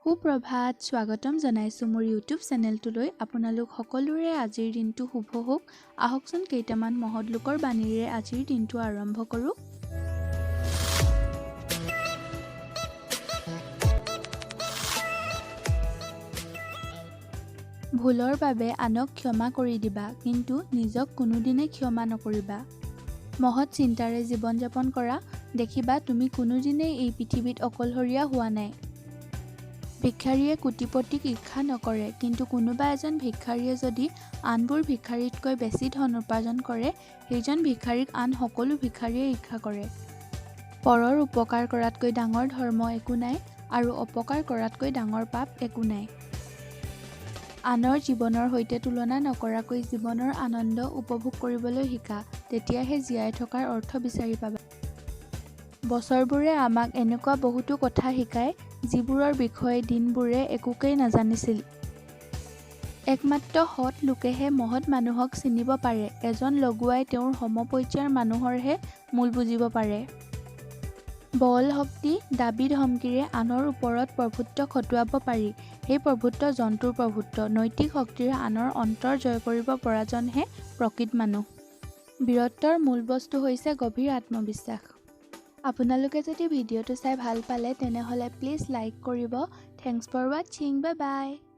সুপ্ৰভাত, স্বাগতম জনাইছোঁ মোৰ ইউটিউব চেনেলটোলৈ। আপোনালোক সকলোৰে আজিৰ দিনটো শুভ হওক। আহকচোন কেইটামান মহৎ লোকৰ বাণীৰে আজিৰ দিনটো আৰম্ভ কৰোঁ। ভুলৰ বাবে আনক ক্ষমা কৰি দিবা, কিন্তু নিজক কোনোদিনে ক্ষমা নকৰিবা। মহৎ চিন্তাৰে জীৱন যাপন কৰা, দেখিবা তুমি কোনোদিনেই এই পৃথিৱীত অকলশৰীয়া হোৱা নাই। ভিক্ষাৰীয়ে কোটিপতিক ঈৰ্ষা নকৰে, কিন্তু কোনোবা এজন ভিক্ষাৰীয়ে যদি আনবোৰ ভিক্ষাৰীতকৈ বেছি ধন উপাৰ্জন কৰে, সেইজন ভিক্ষাৰীক আন সকলো ভিক্ষাৰীয়ে ঈৰ্ষা কৰে। পৰৰ উপকাৰ কৰাতকৈ ডাঙৰ ধৰ্ম একো নাই আৰু অপকাৰ কৰাতকৈ ডাঙৰ পাপ একো নাই। আনৰ জীৱনৰ সৈতে তুলনা নকৰাকৈ জীৱনৰ আনন্দ উপভোগ কৰিবলৈ শিকা, তেতিয়াহে জীয়াই থকাৰ অৰ্থ বিচাৰি পাবা। বছৰবোৰে আমাক এনেকুৱা বহুতো কথা শিকায়, যিবোৰৰ বিষয়ে দিনবোৰে একোকেই নাজানিছিল। একমাত্ৰ সৎ লোকেহে মহৎ মানুহক চিনিব পাৰে, এজন লগুৱাই তেওঁৰ সমপৰ্যায়ৰ মানুহৰহে মোল বুজিব পাৰে। বল শক্তি, দাবী ধমকিৰে আনৰ ওপৰত প্ৰভুত্ব খটুৱাব পাৰি, সেই প্ৰভুত্ব জন্তুৰ প্ৰভুত্ব। নৈতিক শক্তিৰে আনৰ অন্তৰ জয় কৰিব পৰাজনহে প্ৰকৃত মানুহ। বীৰত্বৰ মূল বস্তু হৈছে গভীৰ আত্মবিশ্বাস। আপোনালোকে যদি ভিডিঅ'টো চাই ভাল পালে তেনেহ'লে প্লিজ লাইক কৰিব। Thanks for watching, bye bye.